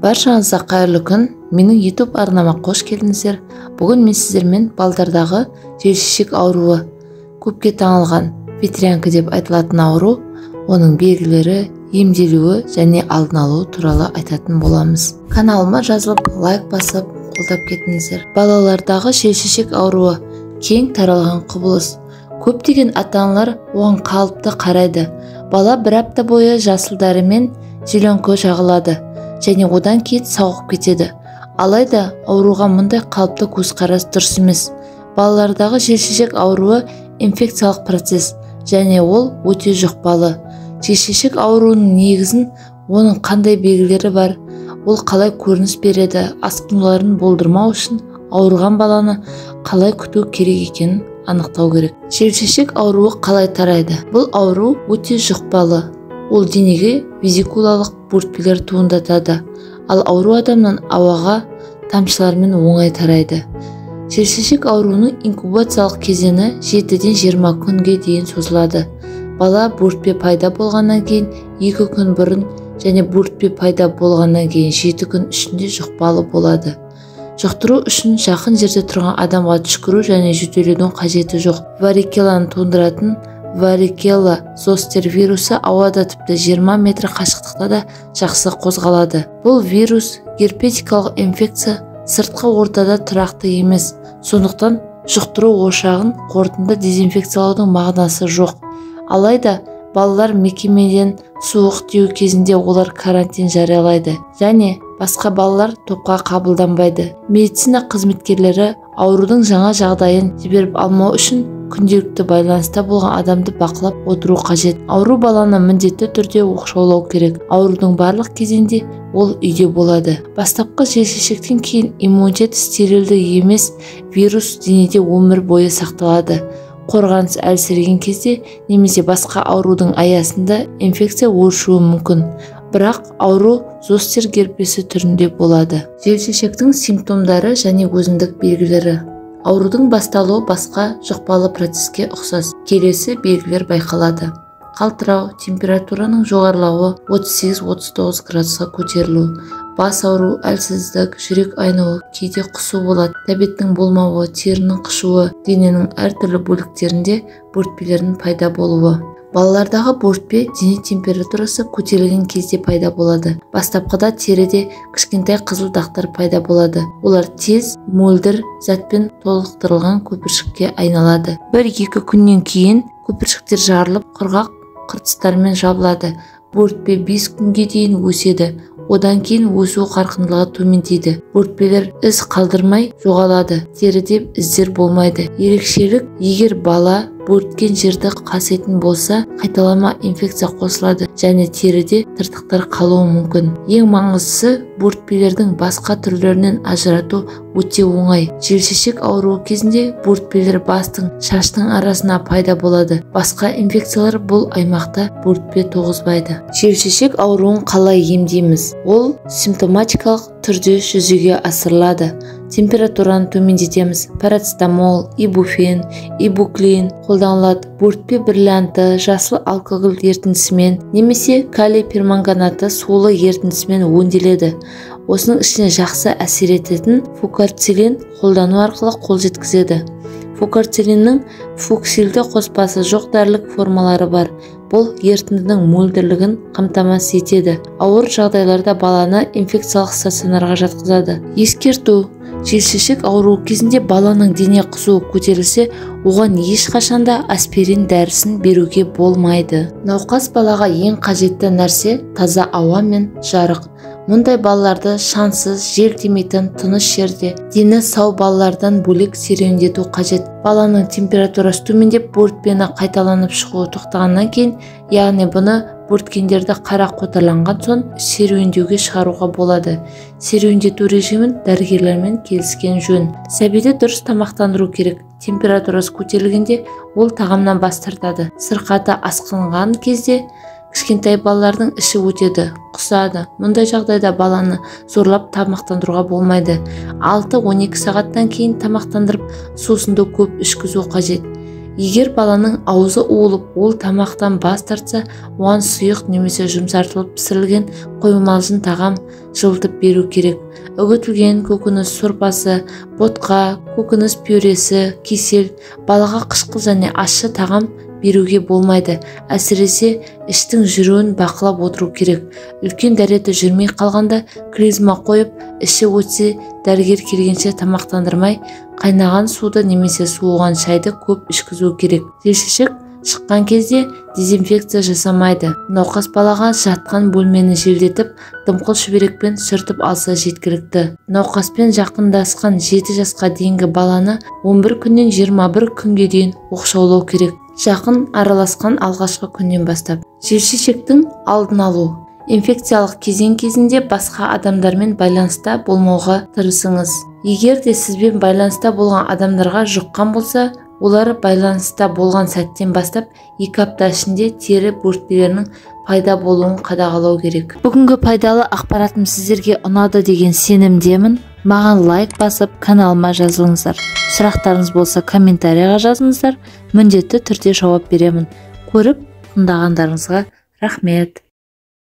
Баршаңызға қайырлы күн. Менің YouTube арнама қош келдіңіздер. Бүгін мен сіздермен балдардағы желшешек ауруы, көпке танылған ветрянка деп айтылатын ауру, оның белгілері, емделуі және алдын алу туралы айтатын боламыз. Каналыма жазылып, лайк басып, қолдап кетіңіздер. Балалардағы желшешек ауруы кең таралған құбылыс. Көптеген ата-аналар оған қалыпты қарайды. Бала бір апта бойы жасыл дәрімен зеленка жағылады және одан кейін сауығып кетеді. Алайда ауруға мұндай қалыпты көзқарас дұрыс емес. Балалардағы желшешек ауруы инфекциялық процесс және ол өте жұқпалы. Желшешек ауруының негізін, оның қандай белгілері бар, ол қалай көрініс береді, асқынуларын болдырмау үшін ауырған баланы қалай күту керек екенін анықтау керек. Желшешек ауруы қалай тарайды? Бұл ауру өте жұқпалы. Ол денеге везикулалық бөртпелер туындатады, ал ауру адамнан ауаға тамшылармен оңай тарайды. Желшешек ауруының инкубациялық кезеңі 7-ден 20 күнге дейін созылады. Бала бөртпе пайда болғаннан кейін 2 күн бұрын және бөртпе пайда болғаннан кейін 7 күн ішінде жұқпалы болады. Жұқтыру үшін жақын жерде тұрған адамға түшкіру және жөтелудің қажеті жоқ. Варикелланы туындыратын варикелла зостер вирусы ауада тіпті 20 метр қашықтықта да жақсы қозғалады. Бұл вирус герпетикалық инфекция, сыртқы ортада тұрақты емес, сондықтан жұқтыру ошағын қорытынды дезинфекциялаудың мағынасы жоқ. Алайда балалар мекемеден суық тию кезінде олар карантин жариялайды және басқа балалар топқа қабылданбайды. Медицина қызметкерлері аурудың жаңа жағдайын жіберіп алмау үшін күнделікті байланыста болған адамды бақылап отыру қажет. Ауру баланы міндетті түрде оқшаулау керек. Аурудың барлық кезеңде ол үйде болады. Бастапқы желшешектен кейін иммунитет стерилді емес, вирус денеде өмір бойы сақталады. Қорғаныс әлсіреген кезде немесе басқа аурудың аясында инфекция өршуі мүмкін. Бірақ ауру зостер герпесі түрінде болады. Желшешектің симптомдары және өзіндік белгілері. Аурудың басталуы басқа жұқпалы процеске ұқсас. Келесі белгілер байқалады: қалтырау, температураның жоғарылауы 38-39 градусқа көтерілу, бас ауру, әлсіздік, жүрек айнуы, кейде құсу болады, тәбеттің болмауы, терінің қышуы, дененің әртүрлі бөліктерінде бөртпелердің пайда болуы. Балалардағы бөртпе дене температурасы көтерілген кезде пайда болады. Бастапқыда теріде кішкентай қызыл дақтар пайда болады. Олар тез мөлдір затпен толықтырылған көпіршікке айналады. 1-2 күннен кейін көпіршіктер жарылып, құрғақ қыртыстармен жабылады. Бөртпе 5 күнге дейін өседі. Одан кейін өсу қарқындылығы төмендейді. Бөртпелер із қалдырмай жоғалады. Теріде іздер болмайды. Ерекшелік: егер бала бөрткен жерді қаситын болса, қайталама инфекция қосылады және теріде тыртықтар қалуы мүмкін. Ең маңыздысы, бөртпелердің басқа түрлерінен ажырату өте оңай. Желшешек ауруы кезінде бөртпелер бастың, шаштың арасына пайда болады. Басқа инфекциялар бұл аймақта бөртпе туғызбайды. Желшешек ауруын қалай емдейміз? Ол симптоматикалық түрде жүзеге асырылады. Температураны төмендетеміз. Парацетамол, ибуфен, ибуклин қолданылады. Бөртпе бриллианты жасыл алкоголь ерітіндісімен немесе калий перманганаты сулы ерітіндісімен өңделеді. Осының ішіне жақсы әсер ететін фукарцилин қолдану арқылы қол жеткізеді. Фукарцилиннің фуксилді қоспасы жоқ дәрілік формалары бар. Бұл ерітіндінің мөлдірлігін қамтамасыз етеді. Ауыр жағдайларда баланы инфекциялық стационарға жатқызады. Ескерту: желшешек ауруы кезінде баланың дене қызуы көтерілсе, оған ешқашанда аспирин дәрісін беруге болмайды. Науқас балаға ең қажетті нәрсе таза ауа мен жарық. Мұндай балаларды шаңсыз, жел тимейтін тыныш жерде, дені сау балалардан бөлек серуендету қажет. Баланың температурасы төмендеп, бөртпені қайталанып шығуы тоқтағаннан кейін, яғни бұны бөрткендерді қара қотырланған соң серуендеуге шығаруға болады. Серуендету режимін дәрігерлермен келіскен жөн. Сәбиді дұрыс тамақтандыру керек. Температурасы көтерілгенде ол тағамнан бас тартады. Сырқаты асқынған кезде кішкентай балалардың іші өтеді, құсады. Мұндай жағдайда баланы зорлап тамақтандыруға болмайды. 6-12 сағаттан кейін тамақтандырып, сусынды көп ішкізу қажет. Егер баланың аузы уылып, ол тамақтан бас тартса, оған сұйық немесе жұмсартылып пісірілген қоймалжың тағам жылытып беру керек. Үгітілген көкөніс сорпасы, ботқа, көкөніс пюресі, кисель. Балаға қышқыл және ащы тағам беруге болмайды. Әсіресе іштің жүруін бақылап отыру керек. Үлкен дәреті жүрмей қалғанда клизма қойып, іші өтсе дәрігер келгенше тамақтандырмай, қайнаған суды немесе суыған шайды көп ішкізу керек. Желшешек шыққан кезде дезинфекция жасамайды. Науқас балаға жатқан бөлмені желдетіп, дымқыл шүберекпен сүртіп алса жеткілікті. Науқаспен жақындасқан 7 жасқа дейінгі баланы 11 күннен 21 күнге дейін оқшаулау керек. Жақын араласқан алғашқы күннен бастап. Желшешектің алдын алу. Инфекциялық кезең кезінде басқа адамдармен байланыста болмауға тырысыңыз. Егер де сізбен байланыста болған адамдарға жұққан болса, олар байланыста болған сәттен бастап 2 апта ішінде тері бөртпелерінің пайда болуын қадағалау керек. Бүгінгі пайдалы ақпаратым сіздерге ұнады деген сенімдемін. Маған лайк басып, каналыма жазылыңыздар. Сұрақтарыңыз болса комментарийға жазыңыздар. Міндетті түрде жауап беремін. Көріп, тыңдағандарыңызға рахмет.